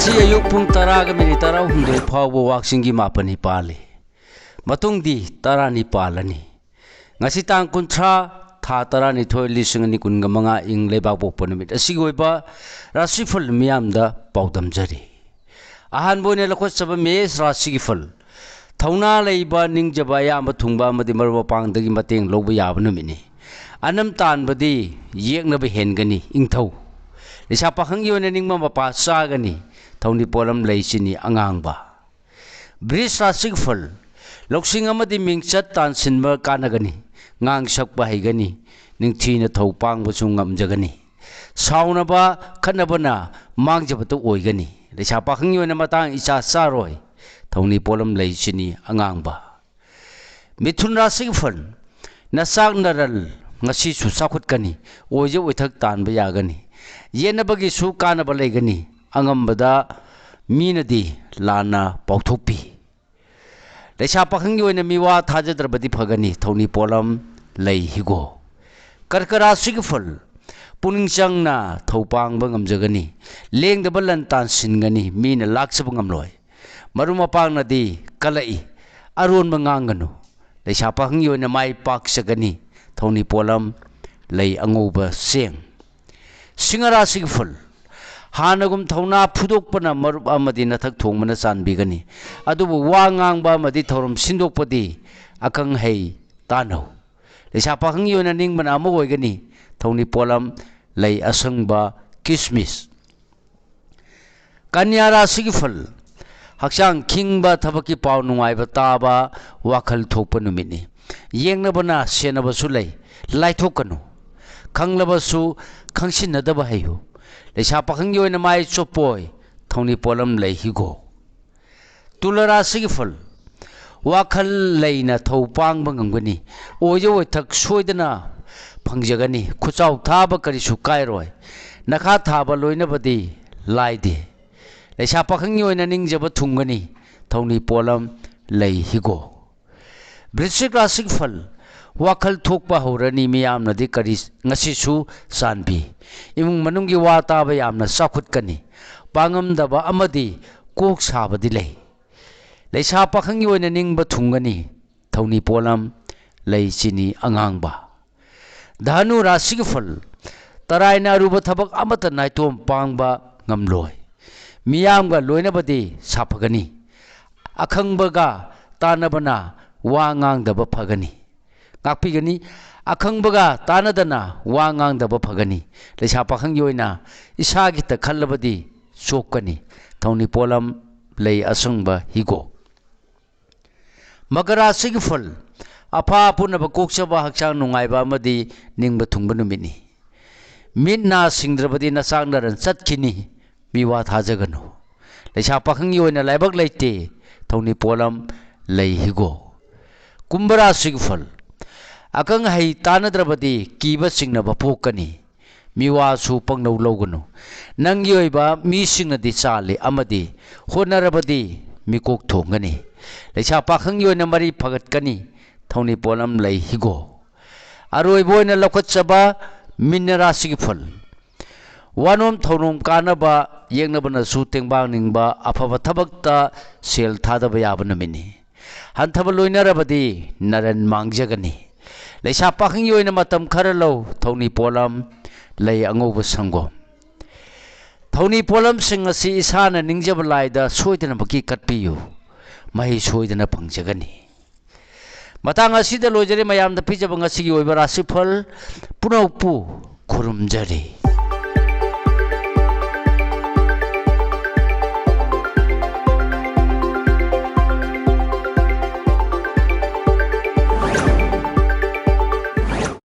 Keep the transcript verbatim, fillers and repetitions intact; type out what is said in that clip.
ꯉꯁꯤ ꯑꯌꯨꯛ ꯄꯨꯡ ꯇꯔꯥꯒ ꯃꯤꯅꯤꯠ ꯇꯔꯥꯍꯨꯝꯗꯣꯏ ꯐꯥꯎꯕ ꯋꯥꯛꯆꯤꯡꯒꯤ ꯃꯥꯄꯟꯅꯤ ꯄꯥꯜꯂꯤ꯫ ꯃꯇꯨꯡꯗꯤ ꯇꯔꯥꯅꯤ ꯄꯥꯜꯂꯅꯤ꯫ ꯉꯁꯤ ꯇꯥꯡ ꯀꯨꯟꯊ꯭ꯔꯥ, ꯊꯥ ꯇꯔꯥꯅꯤꯊꯣꯏ, ꯂꯤꯁꯤꯡ ꯑꯅꯤ ꯀꯨꯟꯒ ꯃꯉꯥ, ꯏꯪ ꯂꯩꯕꯥꯛꯄꯣꯛꯄ ꯅꯨꯃꯤꯠ ꯑꯁꯤꯒꯤ ꯑꯣꯏꯕ ꯔꯥꯁꯤꯐꯜ ꯃꯤꯌꯥꯝꯗ ꯄꯥꯎꯗꯝꯖꯔꯤ꯫ ꯑꯍꯥꯟꯕ ꯑꯣꯏꯅ ꯂꯧꯈꯠꯆꯕ ꯃꯦꯁ ꯔꯥꯁꯤꯒꯤ ꯐꯜ꯫ ꯊꯧꯅꯥ ꯂꯩꯕ, ꯅꯤꯡꯖꯕ ꯑꯌꯥꯝꯕ ꯊꯨꯡꯕ ꯑꯃꯗꯤ ꯃꯔꯨꯞ ꯃꯄꯥꯡꯗꯒꯤ ꯃꯇꯦꯡ ꯂꯧꯕ ꯌꯥꯕ ꯅꯨꯃꯤꯠꯅꯤ꯫ ꯑꯅꯝ ꯇꯥꯟꯕꯗꯤ ꯌꯦꯛꯅꯕ ꯍꯦꯟꯒꯅꯤ, ꯏꯪꯊꯧ꯫ ꯂꯩꯁꯥ ꯄꯥꯈꯪꯒꯤ ꯑꯣꯏꯅ ꯅꯤꯡꯕ ꯃꯄꯥ ꯆꯥꯒꯅꯤ, ꯊꯧꯅꯤ ꯄꯣꯠꯂꯝ ꯂꯩ ꯆꯤꯅꯤ ꯑꯉꯥꯡꯕ꯫ ꯕ꯭ꯔꯤꯖ ꯔꯥꯁꯤꯒꯤ ꯐꯜ꯫ ꯂꯧꯁꯤꯡ ꯑꯃꯗꯤ ꯃꯤꯡꯆꯠ ꯇꯥꯟꯁꯤꯟꯕ ꯀꯥꯟꯅꯒꯅꯤ, ꯉꯥꯡ ꯁꯛꯄ ꯍꯩꯒꯅꯤ, ꯅꯤꯡꯊꯤꯅ ꯊꯧ ꯄꯥꯡꯕꯁꯨ ꯉꯝꯖꯒꯅꯤ꯫ ꯁꯥꯎꯅꯕ, ꯈꯠꯅꯕꯅ ꯃꯥꯡꯖꯕꯇ ꯑꯣꯏꯒꯅꯤ꯫ ꯂꯩꯁꯥ ꯄꯥꯈꯪꯒꯤ ꯑꯣꯏꯅ ꯃꯇꯥꯡ ꯏꯆꯥ ꯆꯥꯔꯣꯏ꯫ ꯊꯧꯅꯤ ꯄꯣꯠꯂꯝ ꯂꯩ ꯆꯤꯅꯤ ꯑꯉꯥꯡꯕ꯫ ꯃꯤꯊꯨꯟ ꯔꯥꯁꯤꯒꯤ ꯐꯜ꯫ ꯅꯆꯥꯛ ꯅꯔꯜ ꯉꯁꯤꯁꯨ ꯆꯥꯎꯈꯠꯀꯅꯤ꯫ ꯑꯣꯏꯖ ꯑꯣꯏꯊꯛ ꯇꯥꯟꯕ ꯌꯥꯒꯅꯤ꯫ ꯌꯦꯠꯅꯕꯒꯤꯁꯨ ꯀꯥꯟꯅꯕ ꯂꯩꯒꯅꯤ꯫ ꯑꯉꯝꯕꯗ ꯃꯤꯅꯗꯤ ꯂꯥꯟꯅ ꯄꯥꯎꯊꯣꯛꯄꯤ꯫ ꯂꯩꯁꯥ ꯄꯥꯈꯪꯒꯤ ꯑꯣꯏꯅ ꯃꯤꯋꯥ ꯊꯥꯖꯗ꯭ꯔꯕꯗꯤ ꯐꯒꯅꯤ꯫ ꯊꯧꯅꯤ ꯄꯣꯠꯂꯝ ꯂꯩ ꯍꯤꯒꯣ꯫ ꯀꯔꯀ ꯔꯥꯁꯤꯒꯤ ꯐꯜ꯫ ꯄꯨꯛꯅꯤꯡ ꯆꯪꯅ ꯊꯧ ꯄꯥꯡꯕ ꯉꯝꯖꯒꯅꯤ꯫ ꯂꯦꯡꯗꯕ ꯂꯟ ꯇꯥꯟꯁꯤꯟꯒꯅꯤ꯫ ꯃꯤꯅ ꯂꯥꯛꯆꯕ ꯉꯝꯂꯣꯏ꯫ ꯃꯔꯨꯞ ꯃꯄꯥꯡꯅꯗꯤ ꯀꯜꯂꯛꯏ꯫ ꯑꯔꯣꯟꯕ ꯉꯥꯡꯒꯅꯨ꯫ ꯂꯩꯁꯥ ꯄꯥꯈꯪꯒꯤ ꯑꯣꯏꯅ ꯃꯥꯏ ꯄꯥꯛꯆꯒꯅꯤ꯫ ꯊꯧꯅꯤ ꯄꯣꯠꯂꯝ ꯂꯩ ꯑꯉꯧꯕ ꯆꯦꯡ꯫ ꯁꯤꯡꯍ ꯔꯥꯁꯤꯒꯤ ꯐꯜ꯫ ꯍꯥꯟꯅꯒꯨꯝ ꯊꯧꯅꯥ ꯐꯨꯗꯣꯛꯄꯅ ꯃꯔꯨꯞ ꯑꯃꯗꯤ ꯅꯊꯛ ꯊꯣꯡꯕꯅ ꯆꯥꯟꯕꯤꯒꯅꯤ꯫ ꯑꯗꯨꯕꯨ ꯋꯥ ꯉꯥꯡꯕ ꯑꯃꯗꯤ ꯊꯧꯔꯝ ꯁꯤꯟꯗꯣꯛꯄꯗꯤ ꯑꯈꯪ ꯑꯍꯩ ꯇꯥꯟꯅꯧ꯫ ꯂꯩꯁꯥ ꯄꯥꯈꯪꯒꯤ ꯑꯣꯏꯅ ꯅꯤꯡꯕꯅ ꯑꯃ ꯑꯣꯏꯒꯅꯤ꯫ ꯊꯧꯅꯤ ꯄꯣꯠꯂꯝ ꯂꯩ ꯑꯁꯪꯕ ꯀꯤꯁꯃꯤꯁ꯫ ꯀꯟꯌꯥ ꯔꯥꯁꯤꯒꯤ ꯐꯜ꯫ ꯍꯛꯆꯥꯡ ꯈꯤꯡꯕ, ꯊꯕꯛꯀꯤ ꯄꯥꯎ ꯅꯨꯡꯉꯥꯏꯕ ꯇꯥꯕ, ꯋꯥꯈꯜ ꯊꯣꯛꯄ ꯅꯨꯃꯤꯠꯅꯤ꯫ ꯌꯦꯡꯅꯕꯅ ꯁꯦꯟꯅꯕꯁꯨ ꯂꯩ꯫ ꯂꯥꯏꯊꯣꯛꯀꯅꯨ꯫ ꯈꯪꯂꯕꯁꯨ ꯈꯪꯁꯤꯟꯅꯗꯕ ꯍꯩꯌꯨ꯫ ꯂꯩꯁꯥ ꯄꯥꯈꯪꯒꯤ ꯑꯣꯏꯅ ꯃꯥꯏ ꯆꯣꯞꯄꯣꯏ꯫ ꯊꯧꯅꯤ ꯄꯣꯠꯂꯝ ꯂꯩ ꯍꯤꯒꯣ꯫ ꯇꯨꯂ ꯔꯥꯁꯤꯒꯤ ꯐꯜ꯫ ꯋꯥꯈꯜ ꯂꯩꯅ ꯊꯧ ꯄꯥꯡꯕ ꯉꯝꯒꯅꯤ꯫ ꯑꯣꯏꯖ ꯑꯣꯏꯊꯛ ꯁꯣꯏꯗꯅ ꯐꯪꯖꯒꯅꯤ꯫ ꯈꯨꯠꯆꯥꯎ ꯊꯥꯕ ꯀꯔꯤꯁꯨ ꯀꯥꯏꯔꯣꯏ꯫ ꯅꯈꯥ ꯊꯥꯕ ꯂꯣꯏꯅꯕꯗꯤ ꯂꯥꯏꯗꯦ꯫ ꯂꯩꯁꯥ ꯄꯥꯈꯪꯒꯤ ꯑꯣꯏꯅ ꯅꯤꯡꯖꯕ ꯊꯨꯡꯒꯅꯤ꯫ ꯊꯧꯅꯤ ꯄꯣꯠꯂꯝ ꯂꯩ ꯍꯤꯒꯣ꯫ ꯕ꯭ꯔꯤꯁꯤꯛ ꯔꯥꯁꯤꯒꯤ ꯐꯜ꯫ ꯋꯥꯈꯜ ꯊꯣꯛꯄ ꯍꯧꯔꯅꯤ꯫ ꯃꯤꯌꯥꯝꯅꯗꯤ ꯀꯔꯤ ꯉꯁꯤꯁꯨ ꯆꯥꯟꯕꯤ꯫ ꯏꯃꯨꯡ ꯃꯅꯨꯡꯒꯤ ꯋꯥ ꯇꯥꯕ ꯌꯥꯝꯅ ꯆꯥꯎꯈꯠꯀꯅꯤ꯫ ꯄꯥꯡꯉꯝꯗꯕ ꯑꯃꯗꯤ ꯀꯣꯛ ꯁꯥꯕꯗꯤ ꯂꯩ꯫ ꯂꯩꯁꯥ ꯄꯥꯈꯪꯒꯤ ꯑꯣꯏꯅ ꯅꯤꯡꯕ ꯊꯨꯡꯒꯅꯤ꯫ ꯊꯧꯅꯤ ꯄꯣꯠꯂꯝ, ꯂꯩ ꯆꯤꯅꯤ ꯑꯉꯥꯡꯕ꯫ ꯙꯅꯨ ꯔꯥꯁꯤꯒꯤ ꯐꯜ, ꯇꯔꯥꯏꯅ ꯑꯔꯨꯕ ꯊꯕꯛ ꯑꯃꯠꯇ ꯅꯥꯏꯇꯣꯝ ꯄꯥꯡꯕ ꯉꯝꯂꯣꯏ꯫ ꯃꯤꯌꯥꯝꯒ ꯂꯣꯏꯅꯕꯗꯤ ꯁꯥꯐꯒꯅꯤ꯫ ꯑꯈꯪꯕꯒ ꯇꯥꯟꯅꯕꯅ ꯋꯥ ꯉꯥꯡꯗꯕ ꯐꯒꯅꯤ꯫ ꯉꯥꯛꯄꯤꯒꯅꯤ꯫ ꯑꯈꯪꯕꯒ ꯇꯥꯟꯅꯗꯅ ꯋꯥ ꯉꯥꯡꯗꯕ ꯐꯒꯅꯤ꯫ ꯂꯩꯁꯥ ꯄꯥꯈꯪꯒꯤ ꯑꯣꯏꯅ ꯏꯁꯥꯒꯤꯇ ꯈꯜꯂꯕꯗꯤ ꯆꯣꯞꯀꯅꯤ꯫ ꯊꯧꯅꯤ ꯄꯣꯠꯂꯝ, ꯂꯩ ꯑꯁꯪꯕ ꯍꯤꯒꯣꯛ꯫ ꯃꯀꯔꯥꯁꯤꯒꯤ ꯐꯜ, ꯑꯐꯥ ꯑꯄꯨꯅꯕ ꯀꯣꯛꯆꯕ, ꯍꯛꯆꯥꯡ ꯅꯨꯡꯉꯥꯏꯕ ꯑꯃꯗꯤ ꯅꯤꯡꯕ ꯊꯨꯡꯕ ꯅꯨꯃꯤꯠꯅꯤ꯫ ꯃꯤꯠ ꯅꯥ ꯁꯤꯡꯗ꯭ꯔꯕꯗꯤ ꯅꯆꯥꯛ ꯅꯔꯟ ꯆꯠꯈꯤꯅꯤ꯫ ꯃꯤꯋꯥ ꯊꯥꯖꯒꯅꯨ꯫ ꯂꯩꯁꯥ ꯄꯥꯈꯪꯒꯤ ꯑꯣꯏꯅ ꯂꯥꯏꯕꯛ ꯂꯩꯇꯦ꯫ ꯊꯧꯅꯤ ꯄꯣꯠꯂꯝ, ꯂꯩ ꯍꯤꯒꯣꯛ꯫ ꯀꯨꯝꯚ ꯔꯥꯁꯤꯒꯤ ꯐꯜ, ꯑꯈꯪ ꯑꯍꯩ ꯇꯥꯟꯅꯗ꯭ꯔꯕꯗꯤ ꯀꯤꯕ ꯆꯤꯡꯅꯕ ꯄꯣꯛꯀꯅꯤ꯫ ꯃꯤꯋꯥꯁꯨ ꯄꯪꯂꯧ ꯂꯧꯒꯅꯨ꯫ ꯅꯪꯒꯤ ꯑꯣꯏꯕ ꯃꯤꯁꯤꯡꯅꯗꯤ ꯆꯥꯜꯂꯤ ꯑꯃꯗꯤ ꯍꯣꯠꯅꯔꯕꯗꯤ ꯃꯤꯀꯣꯛ ꯊꯣꯡꯒꯅꯤ꯫ ꯂꯩꯁꯥ ꯄꯥꯈꯪꯒꯤ ꯑꯣꯏꯅ ꯃꯔꯤ ꯐꯒꯠꯀꯅꯤ꯫ ꯊꯧꯅꯤ ꯄꯣꯠꯂꯝ, ꯂꯩ ꯍꯤꯒꯣꯛ꯫ ꯑꯔꯣꯏꯕ ꯑꯣꯏꯅ ꯂꯧꯈꯠꯆꯕ ꯃꯤꯟꯅ ꯔꯥꯁꯤꯒꯤ ꯐꯜ꯫ ꯋꯥꯅꯣꯝ ꯊꯧꯅꯣꯝ ꯀꯥꯟꯅꯕ, ꯌꯦꯛꯅꯕꯅꯁꯨ ꯇꯦꯡꯕꯥꯡꯅꯤꯡꯕ, ꯑꯐꯕ ꯊꯕꯛꯇ ꯁꯦꯜ ꯊꯥꯗꯕ ꯌꯥꯕ ꯅꯨꯃꯤꯠꯅꯤ꯫ ꯍꯟꯊꯕ ꯂꯣꯏꯅꯔꯕꯗꯤ ꯅꯔꯟ ꯃꯥꯡꯖꯒꯅꯤ꯫ ꯂꯩꯁꯥ ꯄꯥꯈꯪꯒꯤ ꯑꯣꯏꯅ ꯃꯇꯝ ꯈꯔ ꯂꯧ꯫ ꯊꯧꯅꯤ ꯄꯣꯠꯂꯝ, ꯂꯩ ꯑꯉꯧꯕ ꯁꯪꯒꯣꯝ꯫ ꯊꯧꯅꯤ ꯄꯣꯠꯂꯝꯁꯤꯡ ꯑꯁꯤ ꯏꯁꯥꯅ ꯅꯤꯡꯖꯕ ꯂꯥꯏꯗ ꯁꯣꯏꯗꯅꯃꯛꯀꯤ ꯀꯠꯄꯤꯌꯨ꯫ ꯃꯍꯩ ꯁꯣꯏꯗꯅ ꯐꯪꯖꯒꯅꯤ꯫ ꯃꯇꯥꯡ ꯑꯁꯤꯗ ꯂꯣꯏꯖꯔꯦ ꯃꯌꯥꯝꯗ ꯄꯤꯖꯕ ꯉꯁꯤꯒꯤ ꯑꯣꯏꯕ ꯔꯥꯁꯤꯐꯜ ꯄꯨꯝꯅꯃꯛꯄꯨ ꯈꯨꯔꯨꯝꯖꯔꯤ꯫